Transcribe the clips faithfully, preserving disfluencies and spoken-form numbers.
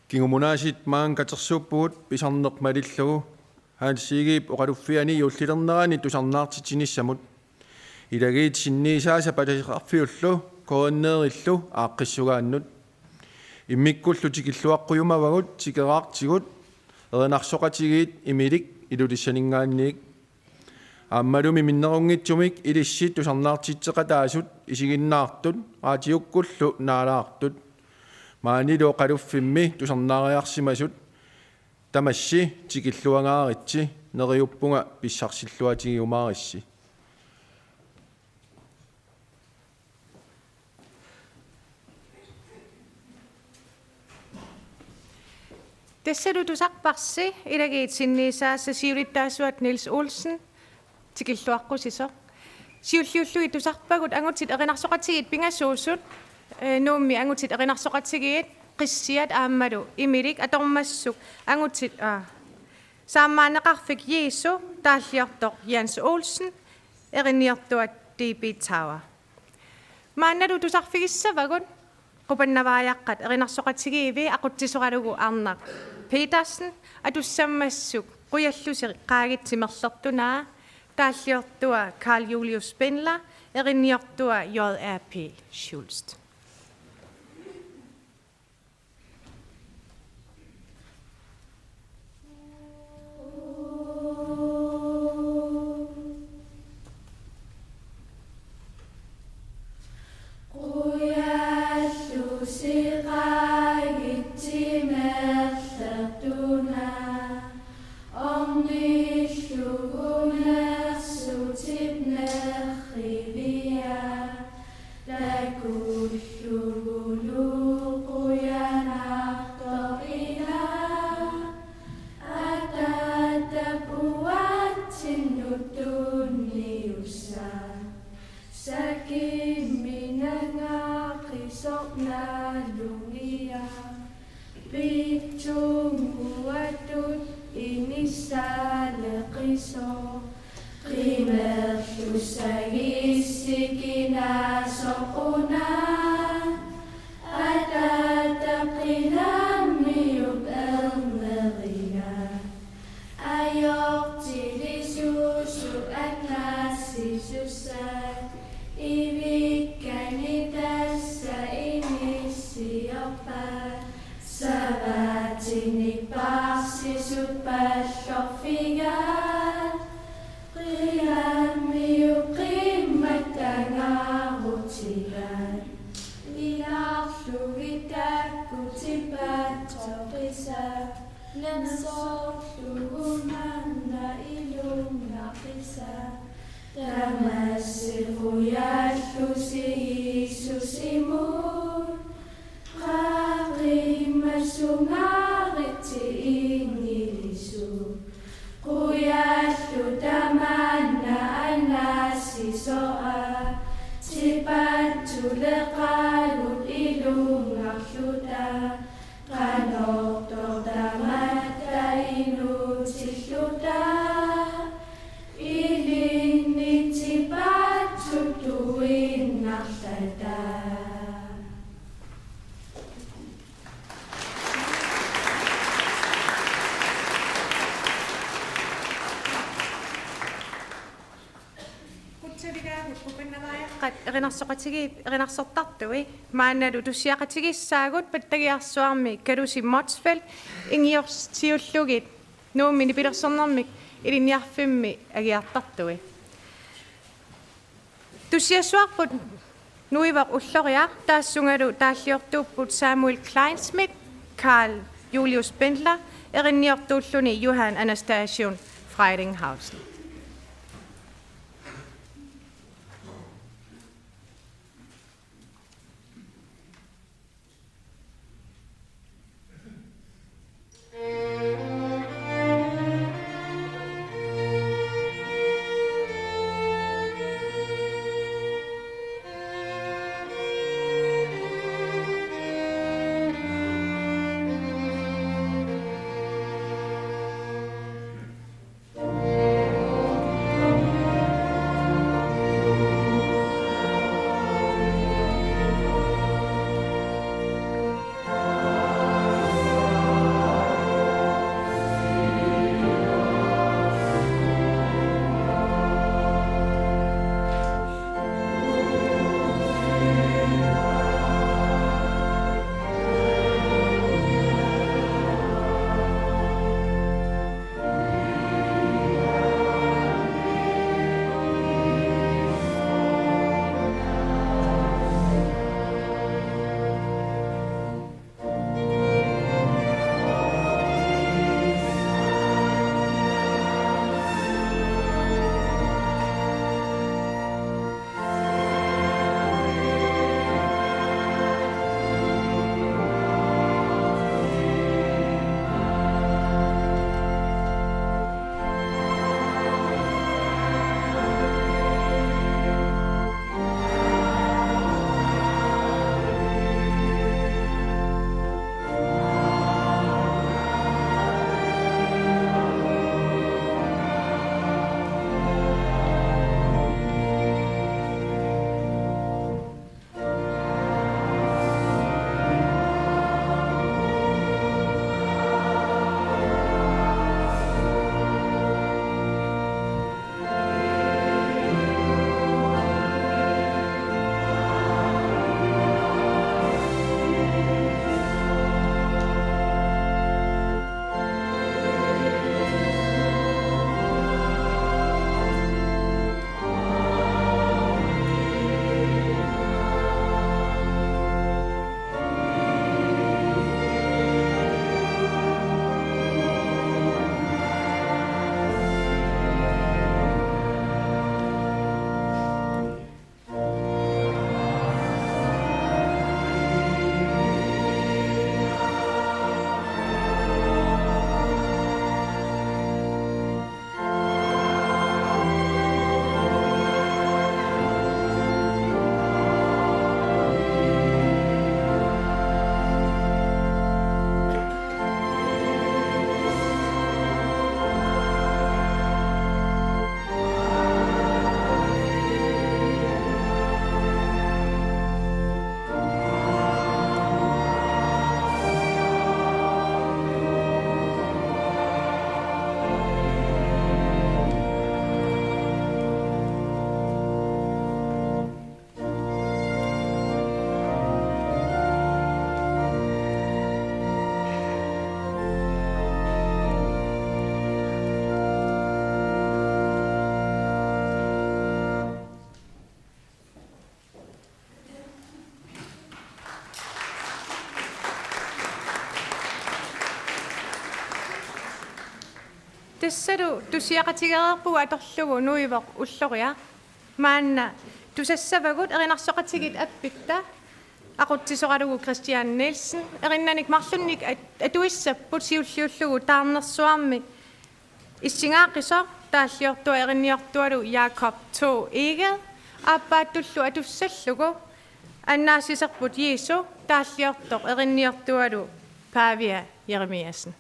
Kingumunaasiit maanga katersuuppugut pisarneq malillugu Hans Egedep oqaluffiani juullilernerani tusarnaartitsinissamut. Ilagiit sinniisaasa palasaqarfiullu K N R-illu aaqqissugaannut. Immikkullu tikilluaqqujumavagut tikeraartigut erinarsoqatigiit Imilik Ilulissaninngaanniit. Aammalumi minnerunngitsumik ilissi tusarnaartitseqataasut isiginnaartut raatiukkullu naalaartut. Maanilu oqaluffimmi tusarnaariarsimasut tamassi tikilluangaaritsi, neriuppunga pissarsilluatigiumaarissi. Tassalu tusarparsi ilagiit sinniisaasa siulittaasuat Niels Olsen tikilluaqqusisoq. Siulliullugit tusarpagut angutit erinarsoqatigiit pingasuusut, eh, Nuummi angutit erinarsoqatigiit Qissiat aammalu Imilik atormassuk angutit, aa, Saammaanneqarfik Jesu, taalliortoq Jens Olsen, erinniortua D B Tower. Maannalu tusarfigissavagut qupannavaajaqqat erinarsoqatigiivi aqutsisoralugu Arnaq Petersen, atussammassuk Qujallusi qaagitsi merlertunaa, taalliortua Carl Julius Spindler, erinniortua J R P Schultz. Qujallusi qaagitsi merlertunaa, ornillugu nersutip nerriviaq, takullugulu qujanartoq ilaa, ataatap uatsinnut tunniussaq. Sakimminangaqisoq nalungiaq, pitsunnguatut inissaaleqisoq, qimerlussagissi kinaasoq una, ataatap qinammiup erneriga. Ajortilisuusut ataatsisussat, ivikkani tassa inissiorpat, savaatinik parsisut pallorfigaat, qinammiup qimmattangaarutigaat, ilaarlugit takkutipatsoqisat, nersorlugu manna ilungaqisaat, tamassi Qujallusi Jiisusimut, qaqimasungaaritsi ingilisut, Qujalluta manna anaassisoq, tipatsuleqaagut ilungarluta, qanortoq tamatta inuutilluta, ilinni tipatsutuinnarlata. Qutsavigaagut qupannavaajaqqat erinarsoqatigiit erinarsortartui, maannalu tussiaqatigissaagut Pattagiarsuarmi Kalusi Motzfeldt, ingiorsiullugit Nuummi nipilersornermik ilinniarfimmi angiartartui. Tussiassuarput nuivoq Ulloriaq, taassungalu taalliortuupput Samuel Kleinschmidt, Carl Julius Spindler, erinniortuulluni Johan Anastasius Freidinghausen. Tassalu tusiaqatigereerpugut atorlugu nuivoq Ulloriaq. Maanna tusassavagut erinarsoqatigiit Appitta, aqutsisoralugu Christian Nielsen, erinnanik marlunnik at-, atuissapput siulliullugu Taarnersuarmi Issingaaqisoq, taalliortua erinniortualu Jakob Thue Egede, aappaattullu atussallugu Annaassiserput Jesu, taalliortoq erinniortualu Pavia Jeremiassen.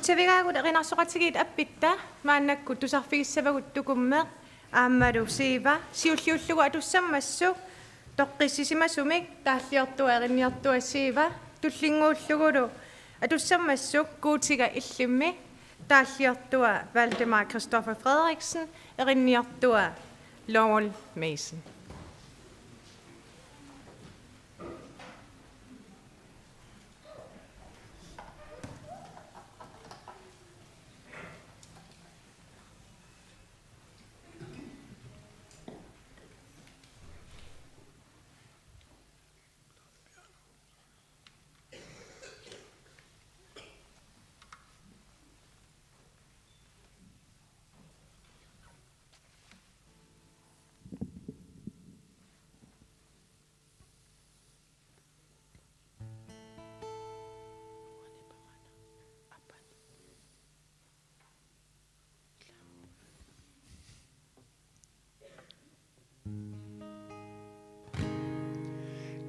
Savigaagut erinarsoqatigiit appitta maannakkut tusarfigissavagut Tukummeq aammalu Siiva, siulliullugu atussammassuk toqqissisimasumik taalliortua erinniortua Siiva, tullinnguullugulu atussammassuk Guutiga illimmi taalliortua Valdemar Christoffer Frederiksen, erinniortua Lowell Mason.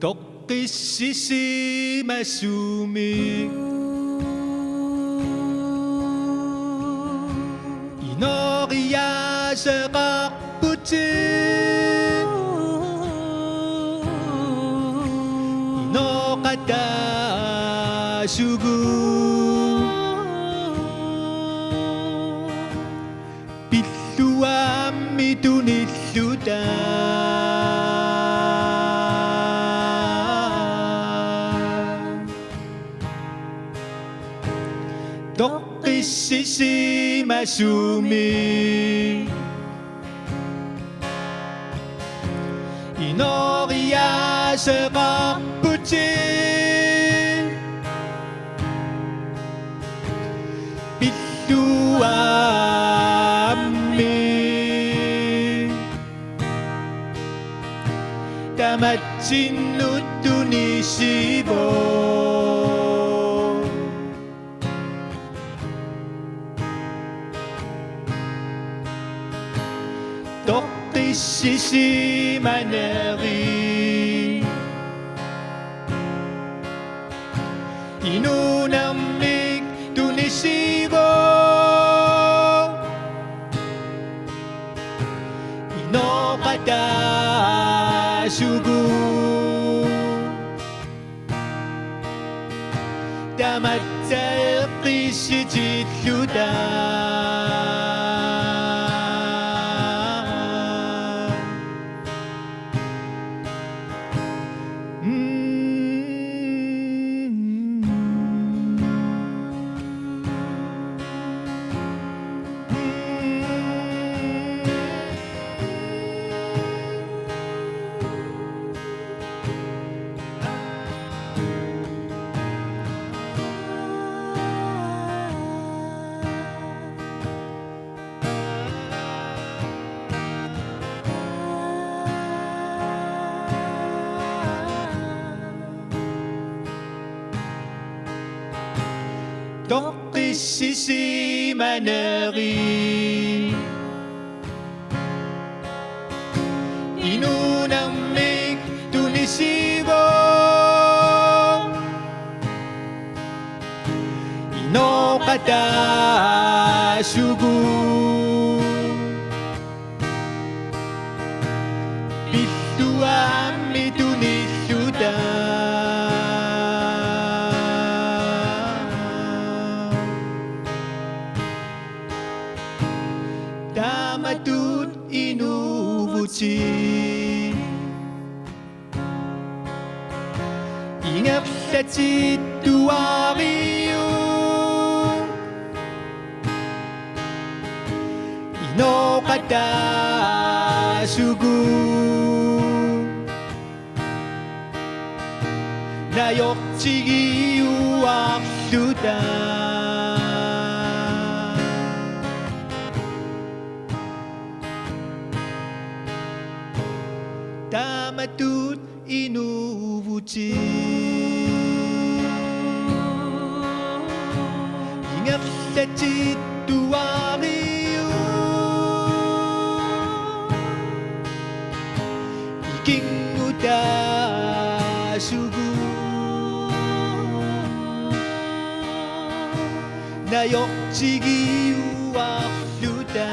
Toqqissisimasumik inooriaaseqarputit inoqataasugut. Pilluaammi tunilluta. Toqqissisimasumik inooriaaseqarputit pilluaammi tamatsinnut tunisivoq. Toqqissisimaneri inuunermik tunisivoq. Inoqataasugut. Tamatta eqqissitilluta. Toqqissisimaneri inuunermik tunisivoq. Inoqataasugut. Pilluaammi tunilluta. Taamatut inuuvutit. Ingerlatittuariuk. Inoqataasugut. Najortigiuarluta. Taamatut inuuvutit. Ingerlatittuariuk. Ikinngutaasugut. ajortigiuarluta.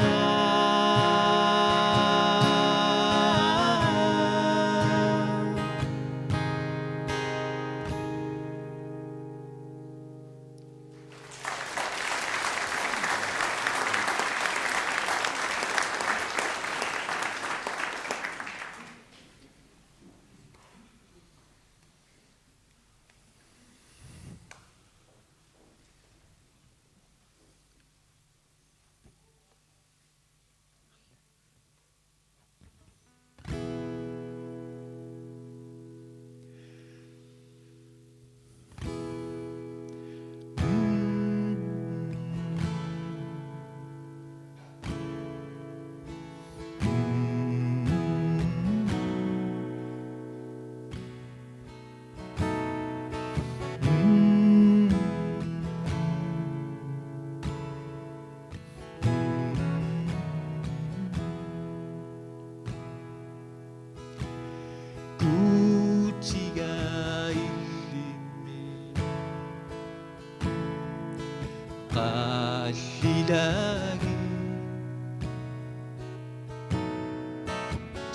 Guutiga illimmi qallilagit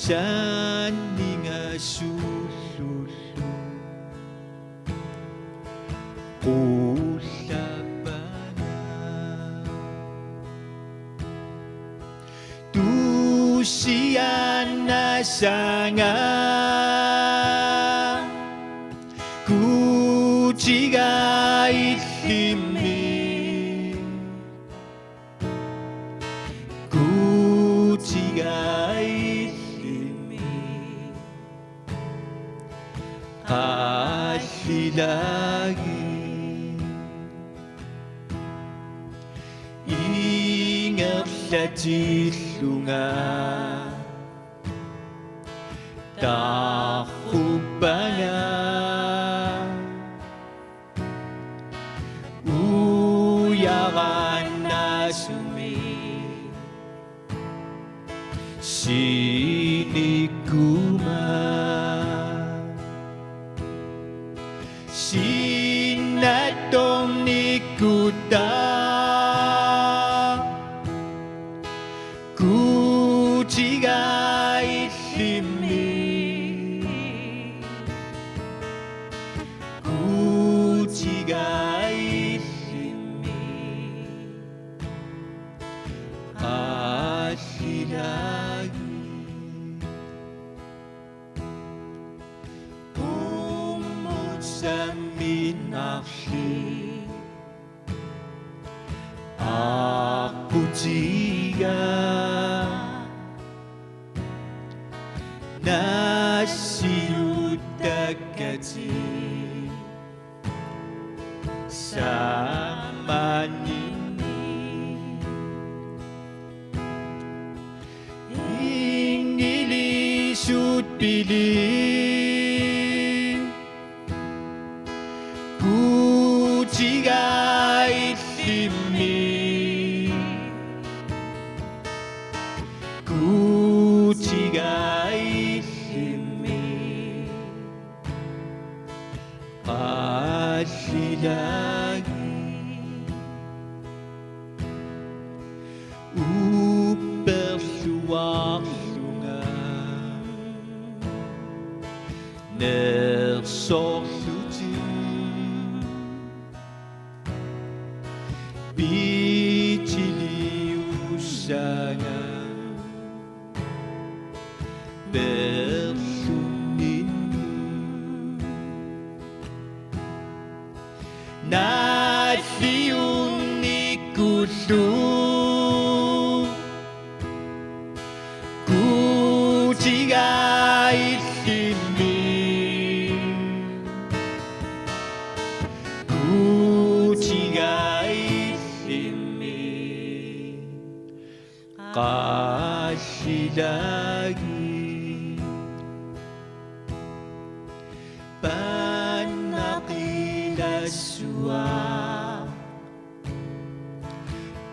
sanninga suullu qullapana. Tusianasanga Guutiga illimmi. Guutiga illimmi qallilagit ingerlatillunga tarruppanga ujaranasumi sinikkuma sinnattornikkutta. Guutiga illimmi. Guutiga illimmi qallilagit. Qummut samminnarli aqqutiga nassiuttakkatit samanini. Inngiliisut pili. Guutiga illimmi. Guutiga illimmi qallilagit. Upperluarlunga nersorlutit pitiliussanga perlunninnut. Nalliunnikkullu Guutiga illimmi. Guutiga illimmi qallilagit. Pannaqilassuaq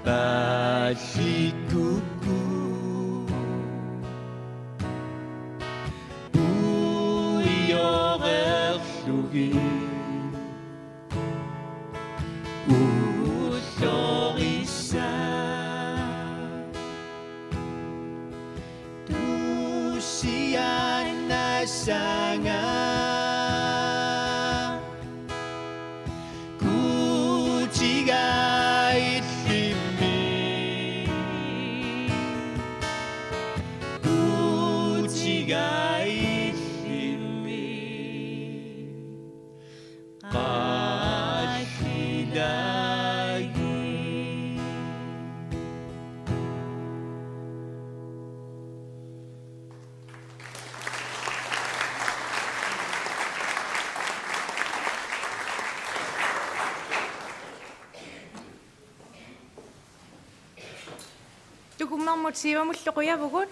pallikkukku puioreerlugit. Ullor Sianasanga. Kutiga illimmi. Kutiga illimmi. Qallilagi. Tukummermut siumullu qujavugut.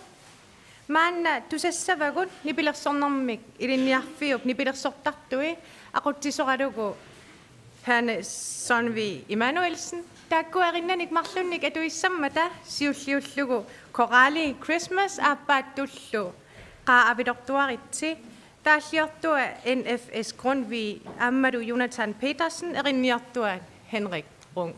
Maanna tusassavagut nipilersornermik ilinniarfiup nipilersortartui aqutsisoralugu Hanne Sundvig Immanuelsen. Taakku erinnannik marlunnik atuissammata siulliullugu Korali Christmas aappaattullu qaa avilortuaritsi. Taalliortua N F S Grundtvig aammalu Jonathan Petersen, erinniortua Henrik Brun.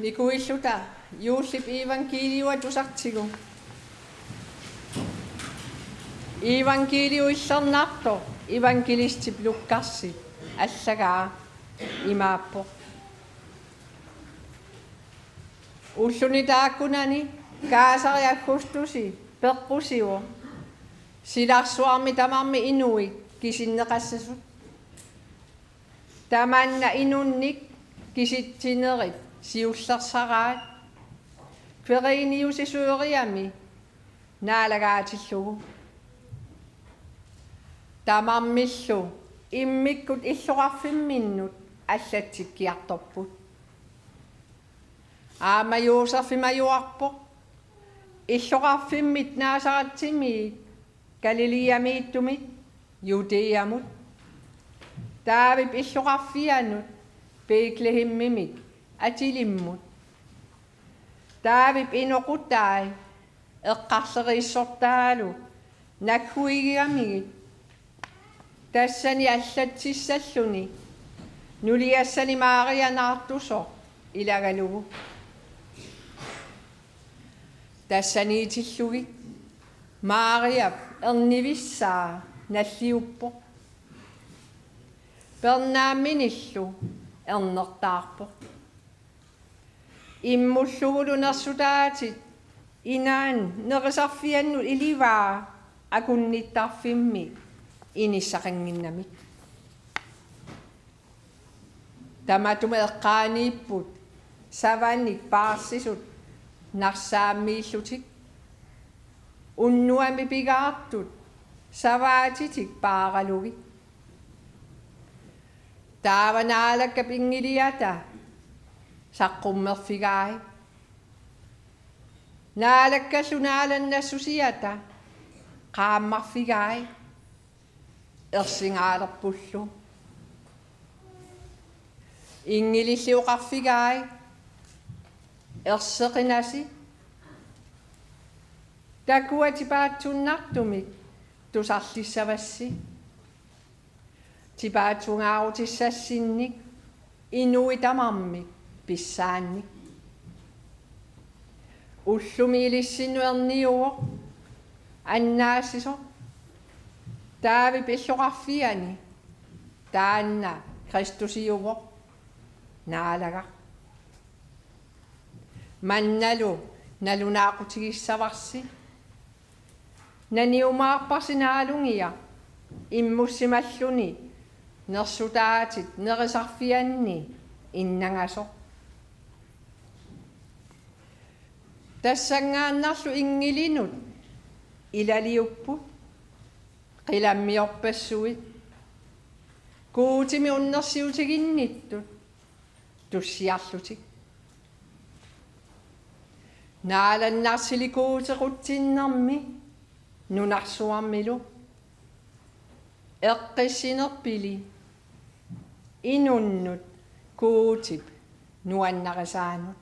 Nikuilluta juullip iivangkiiliua tusartigu. Iivangkiiliu illernartoq iivangkiilistip Lukkarsi allagaa imaappoq: Ulluni taakkunani kaasari Augustusi peqqusivoq silarsuarmi tamarmi inuit kisinneqassasut. Tamanna inunnik kisitsinerit siullersaraat Kviriniusi Sygeriami naalagaatillugu. Tamarmillu immikkut illoqarfimminnut allatsikkiartorput. Aamma Josefip majuarpoq illoqarfimmit Nazaretimiit, Galilæamiittumit, Judæamut, Daavip illoqarfianut, Betlehemimit atilimmut. Daavip inoqutai eqqarleriissortaalu nagguigigamigit, tassani allatsissalluni nuliassani Maria naartusoq ilagalugu. Tassaniitillugit Mariap ernivissaa nalliuppoq. Pernaamminillu ernertaarpoq. Immullugulu nersutaatit inaannut nerisarfiannut ilivaa akunnittarfimmi inissaqannginnamik. Tamatuma eqqaaniipput savanik paarsisut narsaammiillutik, unnuami pigaartut savaatitik paaralugit. Taava Naalakkap inngiliata saqqummerfigai. Naalakkallu naalannassusiata qaammarfigai, ersingaalerpullu. Inngililli oqarfigai: Erseqinasi, takua tipaatsunnartumik tusarlissavassi, tipaatsungaarutissassinnik inuit tamarmik pissaannik. Ullumi ilissinnut erniuvoq annaassisoq Daavip illoqarfiani, taanna Kristusiuvoq, Naalagaq. Mannalu nalunaaqutigissavassi. Naniumaarparsi naalungia immussimalluni nersutaatit nerisarfianni innangasoq. Tassanngaannarlu inngilinut ilaliupput, qilammiorpassuit, Guutimit unnersiutiginnittut tussiarlutik. Naalannarsilikuutequtsinnermi nunarsuarmilu, eqqissinerpili inunnut Guutip nuannarisaanut.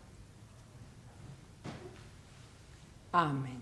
Amen.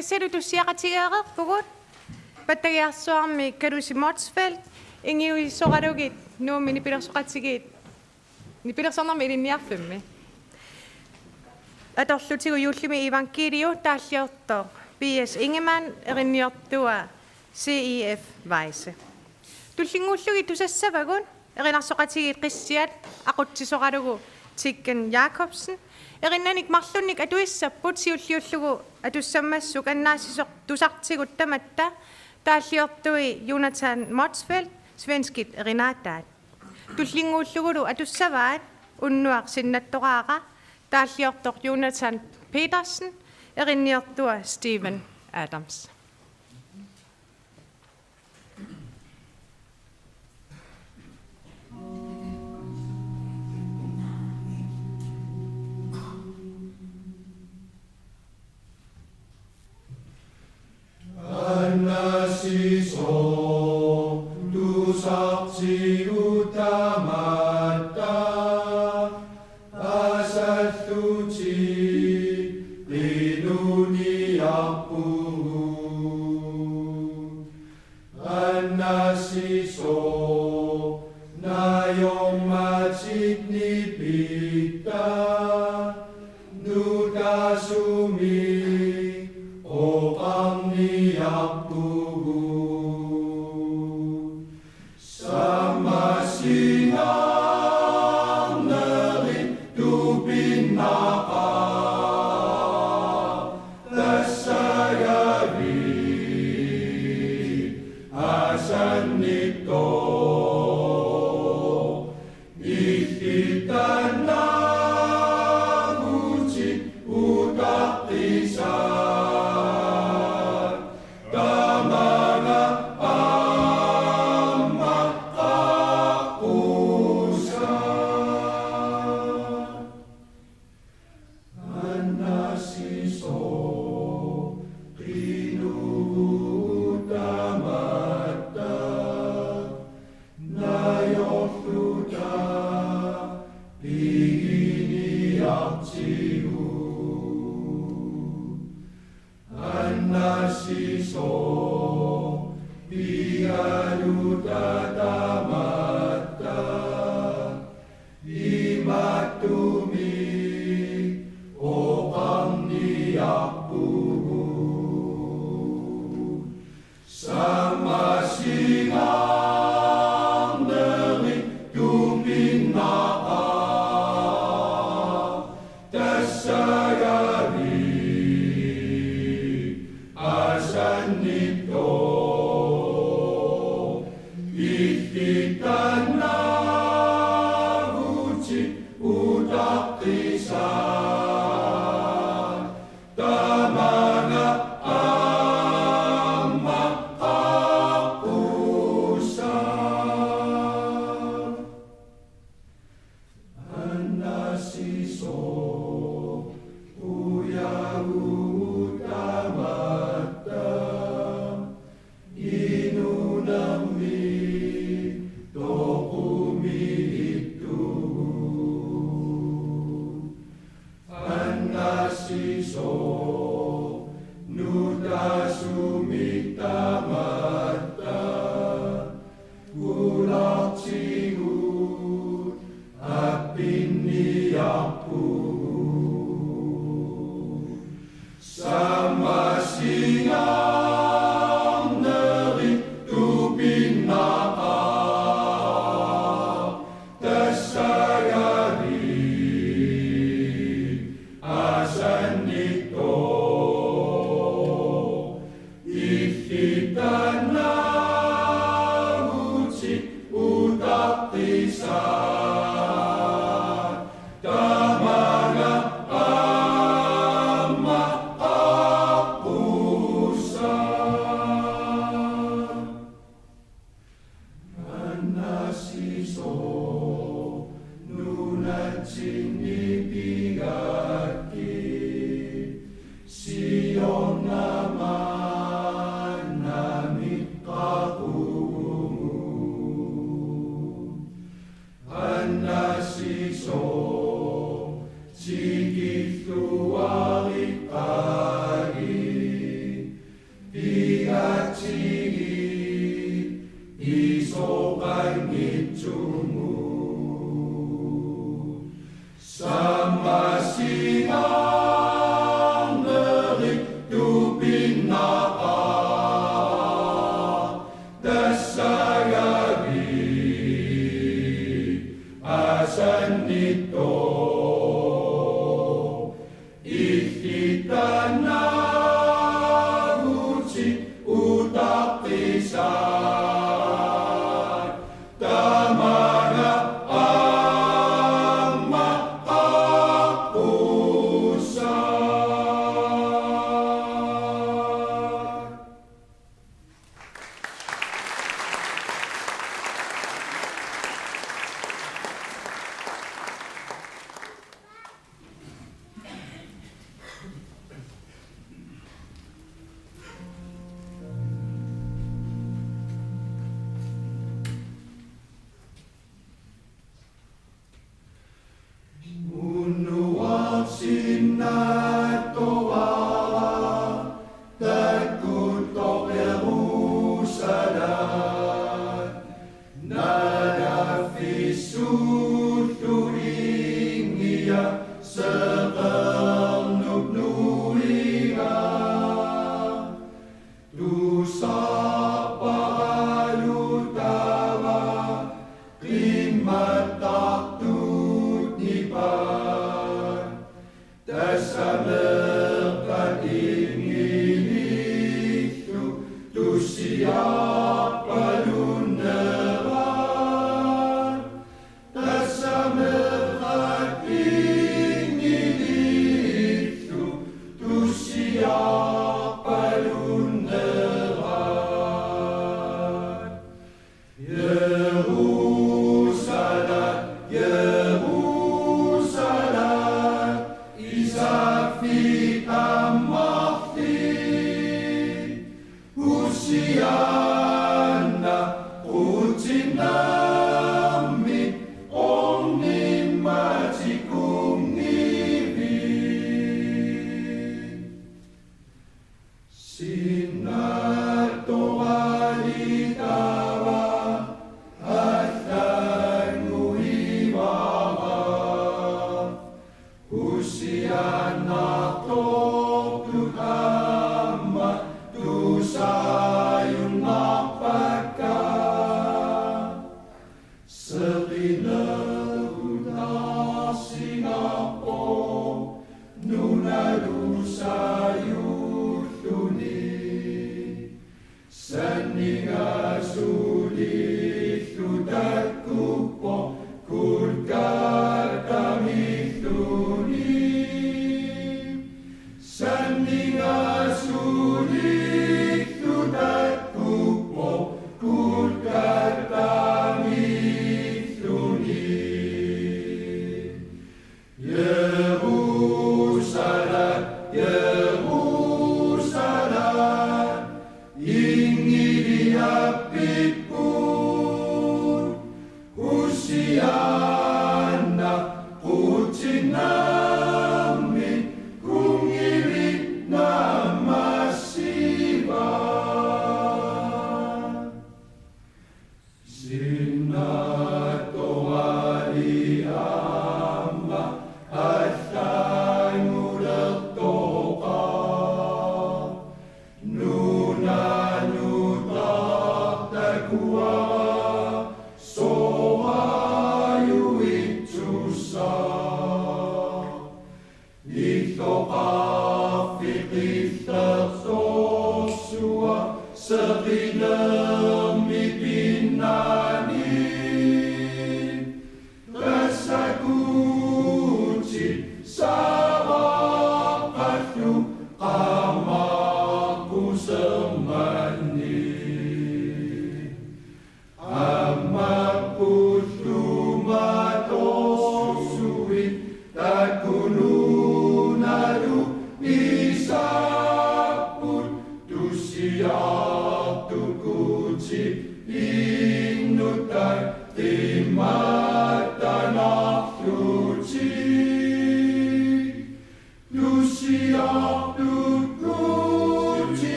Tassalu tussiaqatigeereerpugut Pattagiarsuarmi Kalusi Motzfeldt, ingiuisoralugit Nuummi nipilersoqatigiit, nipilersornermi ilinniarfimmi. Atorlutigu juullimi iivangkiiliu taalliortoq B S Ingemann, erinniortua C I F Weise. Tullinnguullugit tusassavagut erinarsoqatigiit qissiat aqutsisoralugu Tikken Jakobsen. Erinnanik marlunnik atuissapput, siulliullugu atussammassuk annaassisoq tusartigut tamatta taalliortui Jonathan Motzfeldt, svenskit erinaataat. Tullinnguullugulu atussavaat unnuaq sinnattoraara taalliortoq Jonathan Petersen, erinniortua Steven Adams. Annassisoq tusartigut tamatta asallutik qinuniarpugut. Annassisoq najormatik nipitta nutaasumik oqarniarpugut. Sammasingaarnerit tupinnaqaaq tassagavit asannittoq. Illit taanna avutit utaqqisaat tamaanga aamma qaqqusaat. Annassisoq qinuvugut tamatta najorluta piginiartigut. Annassisoq pigaluta tamatta imattumik oqarniarpugut. Sammasingaarnerit tupinnaqaaq tassagavit asannittoq. Illit taanna avutit utaqqisaat tamaanga aamma qaqqusaat. Annassisoq qujavugut tamatta inuunermi toqumiittugut. Annassisoq nutaasumik tamatta qulartigut appinniarpugut. Sammasingaarnerit tupinnaqaaq tassagavit asannittoq. Illit taanna avutit utaqqisaat tamaanga aamma qaqqusaat. Annassisoq nunatsinni pigakkit siorna maannamik qaqugugut. Annassisoq tikilluarikkagit Illit taanna utit utaqqisaat, tamaanga aamma qaqqussaaq. Unnuaq sinnaattuara takkuttoq Jerusalem, nalaffissullu ingiaq seqernup nuiga. Tusarparalu taava qimmattartut nipaat, tassa meeqqat ingilillu tussiarpalunnerat. Tassa meeqqat ingilillu tussiarpalunnerat. Jerusalem, Jerusalem, isaffit ammarfit. Hosianna, qutsinnarmi ornimmatik kunngivit. Sinnaattuarali taava allanngivaraarsinnartortut aamma tusaajunnaarpakka. Seqinerlutarsinarpoq nunalu saajulluni. Sanningasulillu takkuppoq Golgatamilluni. Sanningasulillu takkuppoq Golgatamilluni. Jerusalem, Jerusalem, ingiliappipput.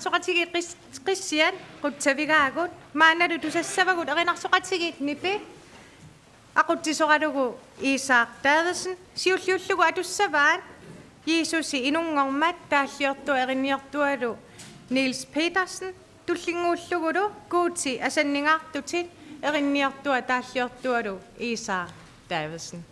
Soqatigiit qis-, qissiat qutsavigaagut, maannalu tusassavagut erinarsoqatigiit Nipi, aqutsisoralugu Iisaaq Davidsen, siulliullugu atussavaat Jiisusi inunngormat taalliortua erinniortualu Niels Petersen, tullinnguullugulu Guuti asanningaartutit erinniortua taalliortualu Iisaaq Davidsen.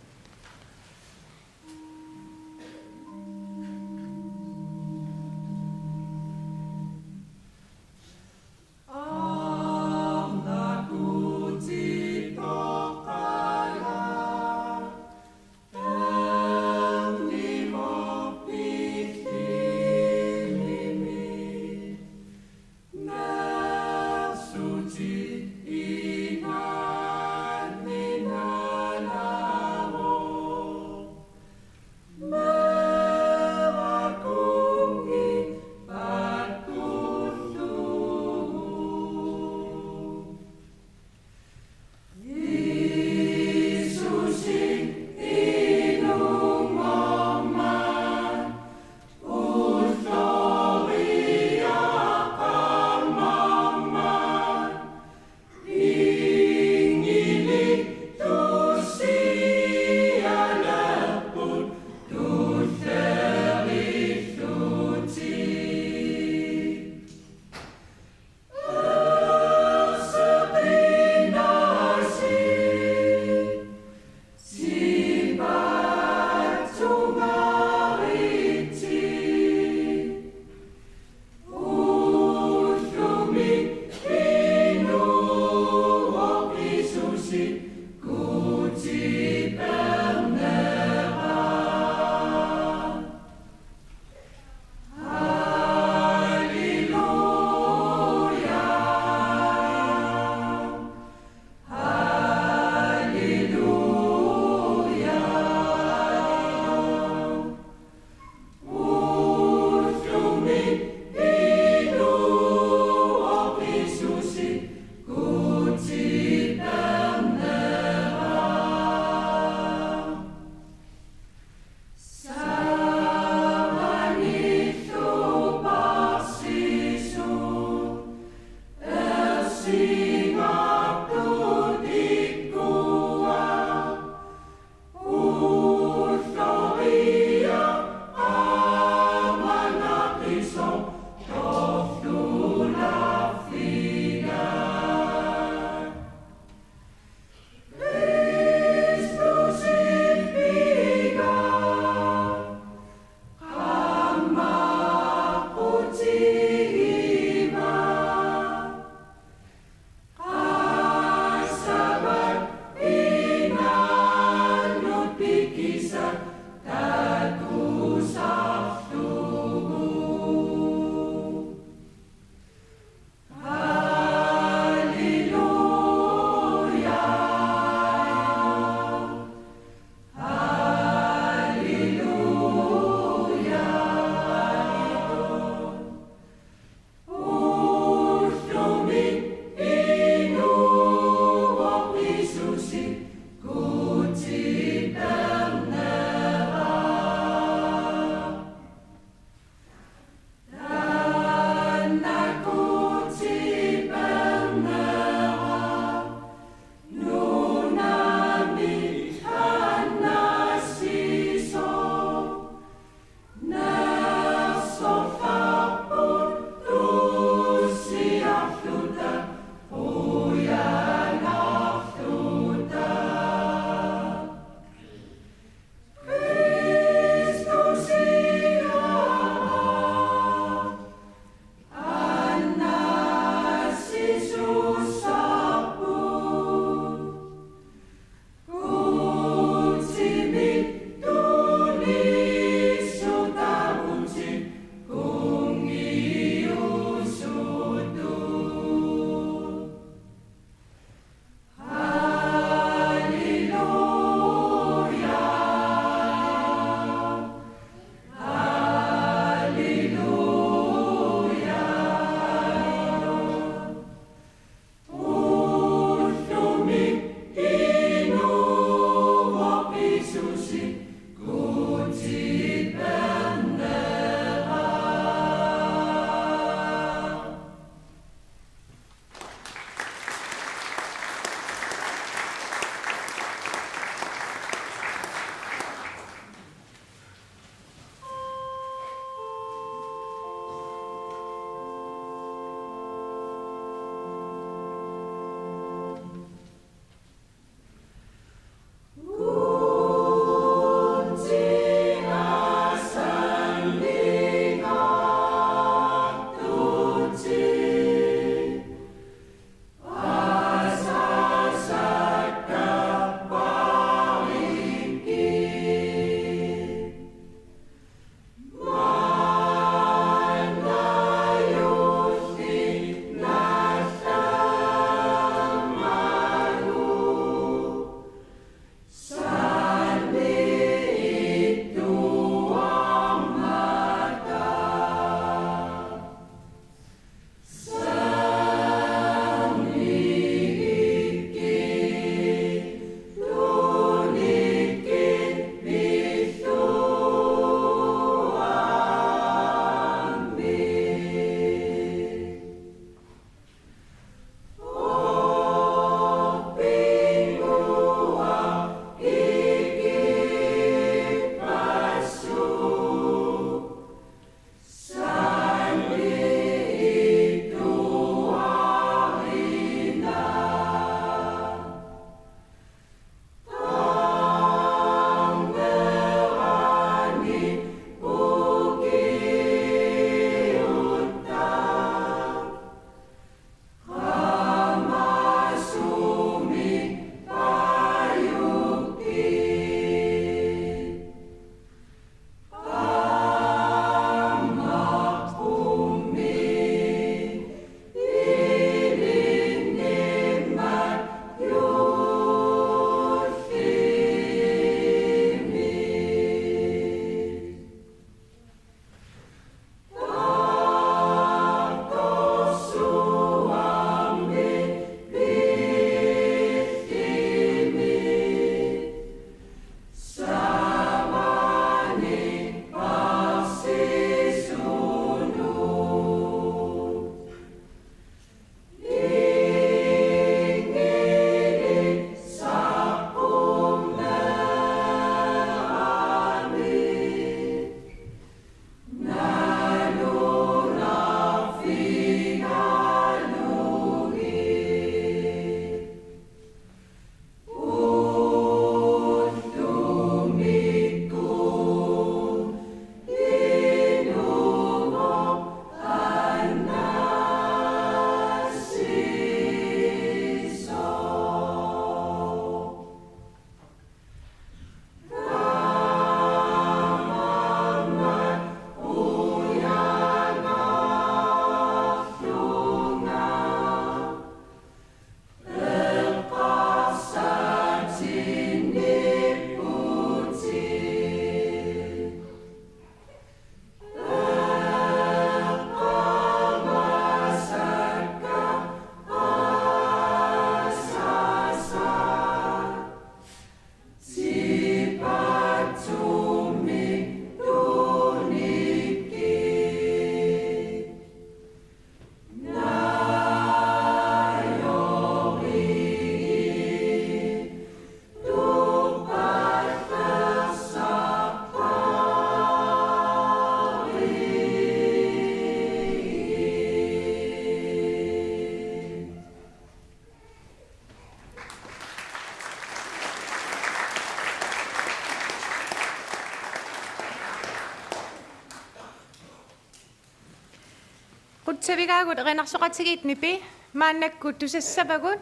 Tavigaagut erinarsoqatigiit nipi maannakkut tusassavagut.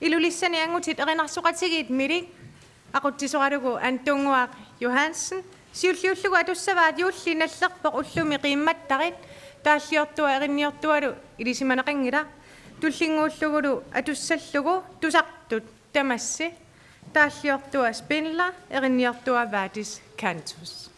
Ilulissani angutit erinarsoqatigiit Milik, aqutsisoralugu Antunnguaq Johansen, siulliullugu atussavaat: Juulli nallerpoq ullumi qiimmattarit. Taalliortua erinniortualu ilisimaneqanngilaq. Tullinnguullugulu atussallugu tusartut tamassi. Taalliortua Spindler, erinniortua Vatis Cantus.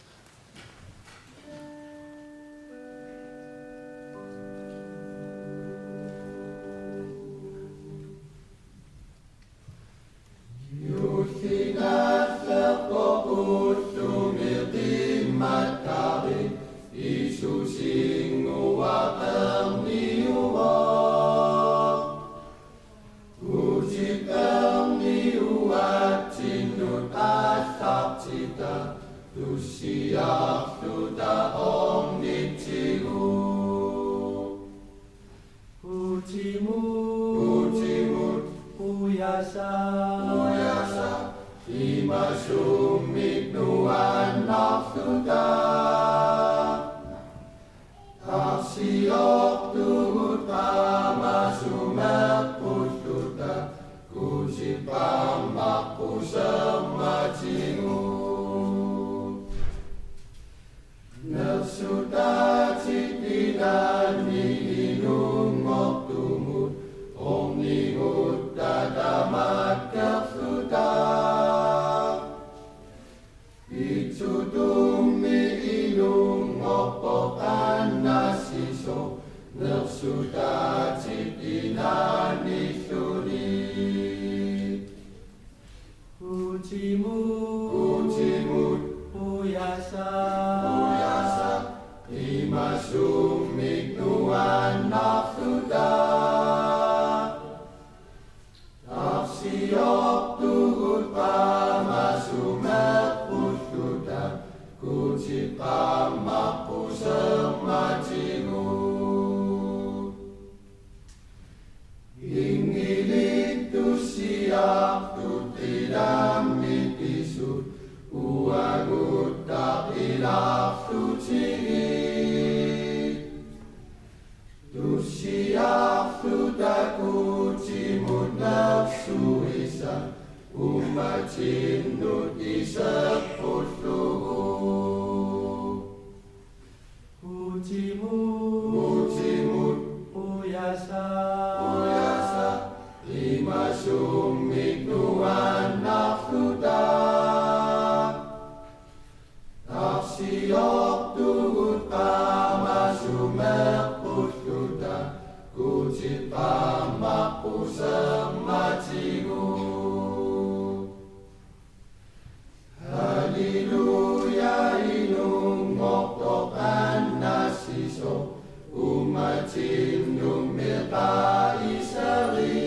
Utimut. Utimut. Ujasa. Ujasa. Imasummik nuannarluta. Arsiortugut qaamasumeqqulluta. Kutippammaqqusermatigut. Nersutaatit ilaanni inunngortumut ornigutta tamakkerluta. Pitsutummi inunngorpoq qannassisoq nersutaatit ilaannilluni. Utimut. Utimut. Ujasa. Ujasa. Imasummik nuannarluta. Arsiortugut qaamasumeqqulluta. Kutippammaqqusermatigut. Inngilittussiartut ilammit pisut uaguttaq ilarlutigit. Tussiarluta kutimut nersuisa uummatinnut iseqqullugu. Utimut. Utimut. Ujasa. Ujasa. Imasummik nuannarluta. Arsiortugut qaamasumeqqulluta. Kutippammaqqusermatigut. Halleluja, inunngortoq qannassisoq, uummatinnummi Kaisari.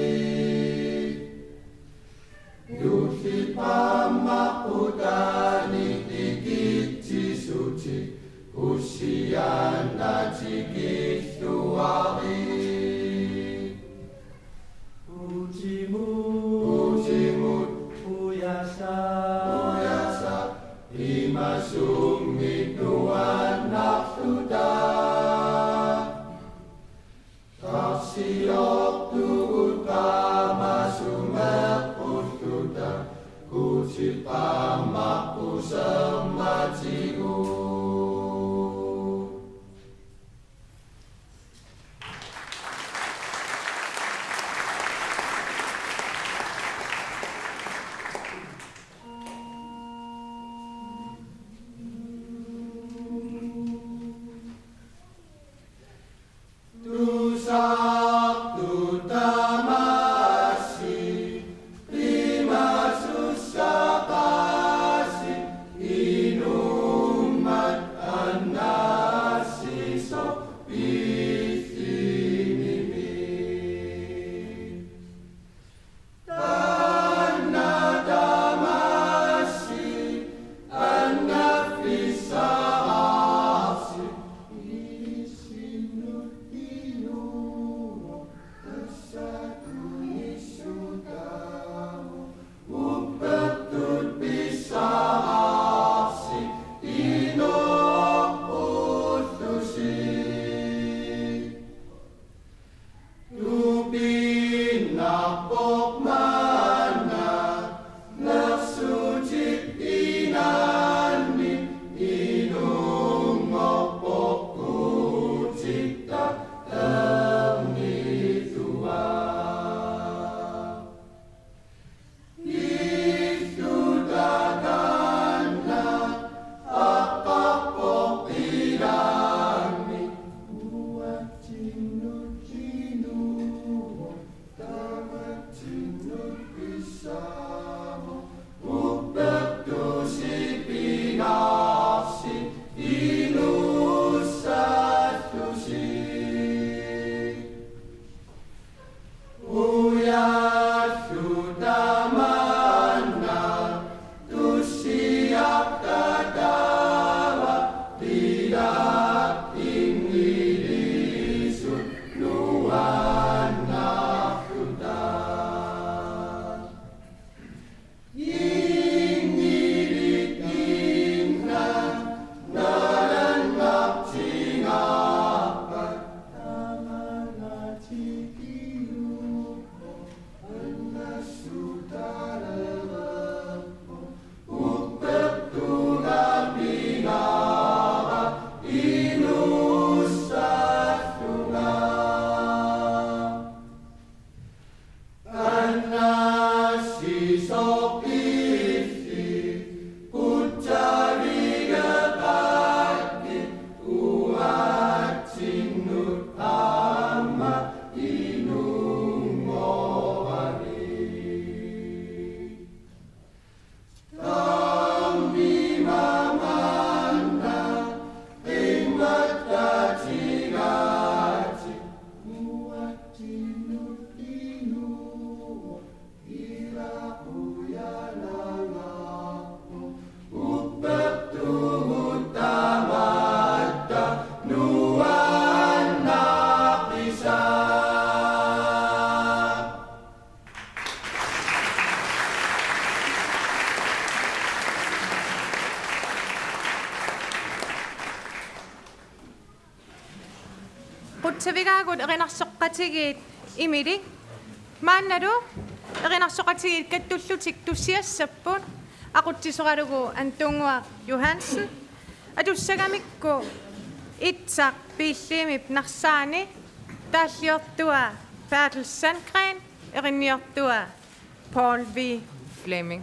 Juulli pammaqqutaani tikitsisutit, Hosianna tikilluarit. Savigaagut erinarsoqatigiit imilik. Maannalu erinarsoqatigiit kattullutik tussiassapput, aqutsisoralugu Antunnguaq Johansen. Atussagamikku Itsaq Biilliimip Narsaani, taalliortua Bertel Sandgreen, erinniortua Paul V. Fleming.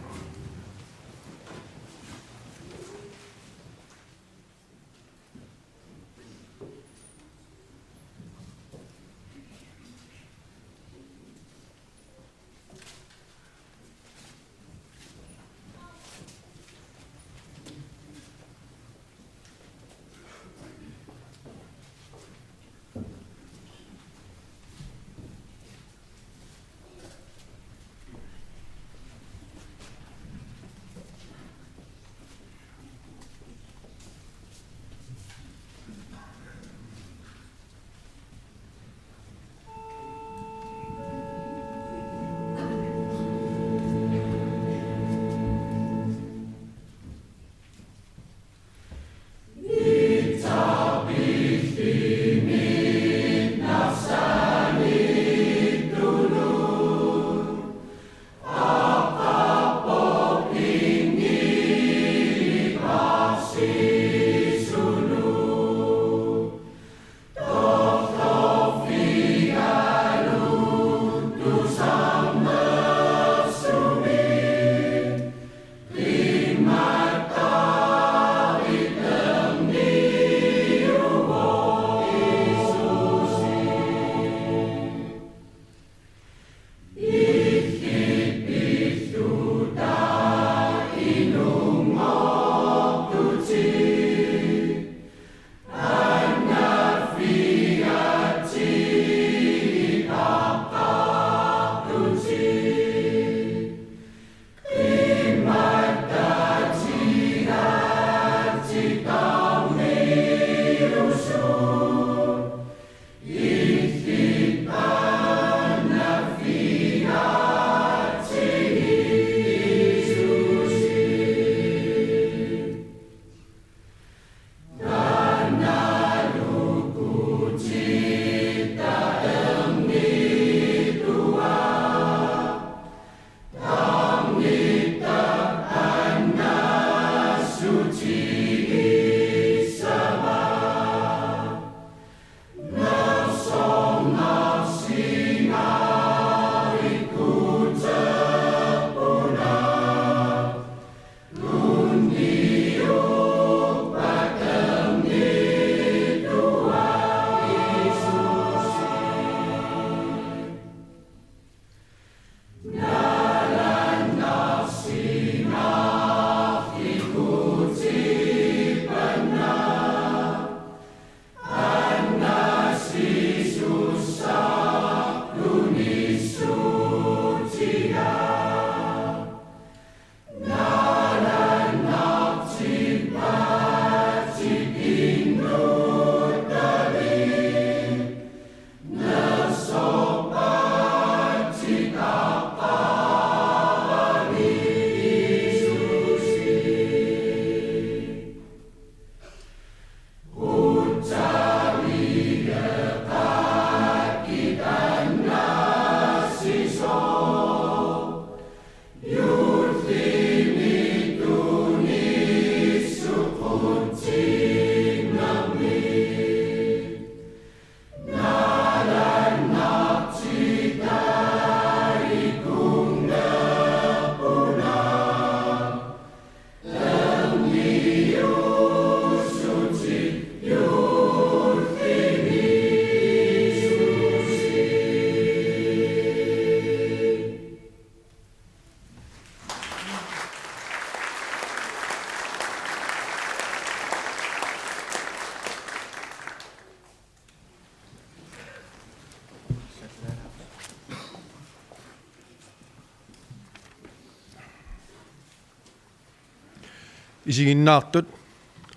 Isiginnaartut,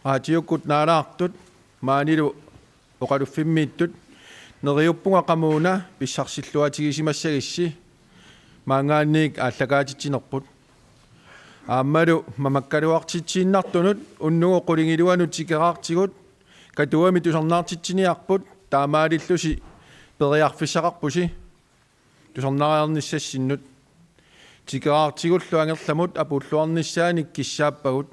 raatiukkut naalaartut, maanilu oqaluffimmiittut, neriuppunga qamuuna pissarsilluatigisimassagissi, maanngaanniit aallakaatitsinerput. Aammalu mamakkaluartitsiinnartunut unnugu qulingiluanut tikeraartigut Katuami tusarnaartitsiniarput, taamaalillusi periarfissaqarpusi tusarnaariarnissassinnut. Tikeraartigullu angerlamut apuulluarnissaanik kissaappagut.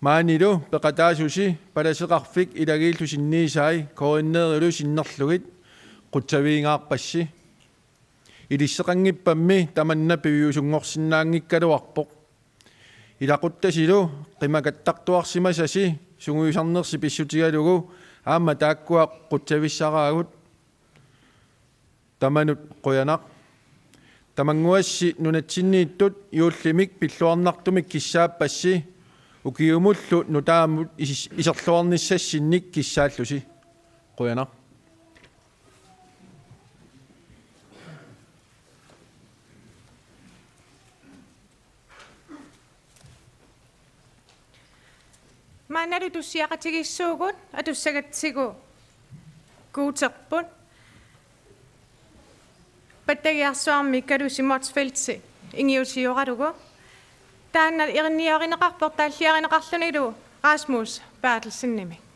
Maanilu peqataasusi palaseqarfik ilagiillu sinniisai KNR-ilu sinnerlugit qutsavigingaarpassi. Ilisseqanngippammi tamanna piviusunngorsinnaanngikkaluarpoq. Ilaquttasilu qimakattartuarsimasasi sungiusarnersi pissutigalugu aamma taakkua qutsavissaraagut. Tamanut qujanaq. Tamannguassi nunatsinniittut juullimik pilluarnartumik kissaappassi, ukiumullu nutaamut is-, iserluarnissassinnik kissaallusi. Qujanaq. Maannalu tussiaqatigiissuugut atussagatsigu Guuterput, pattagiarsuarmi Kalusi Motzfeldt ingiusioralugu. Taanna erinniorineqarpoq taalliarineqarlunilu Rasmus Berthelsenimik.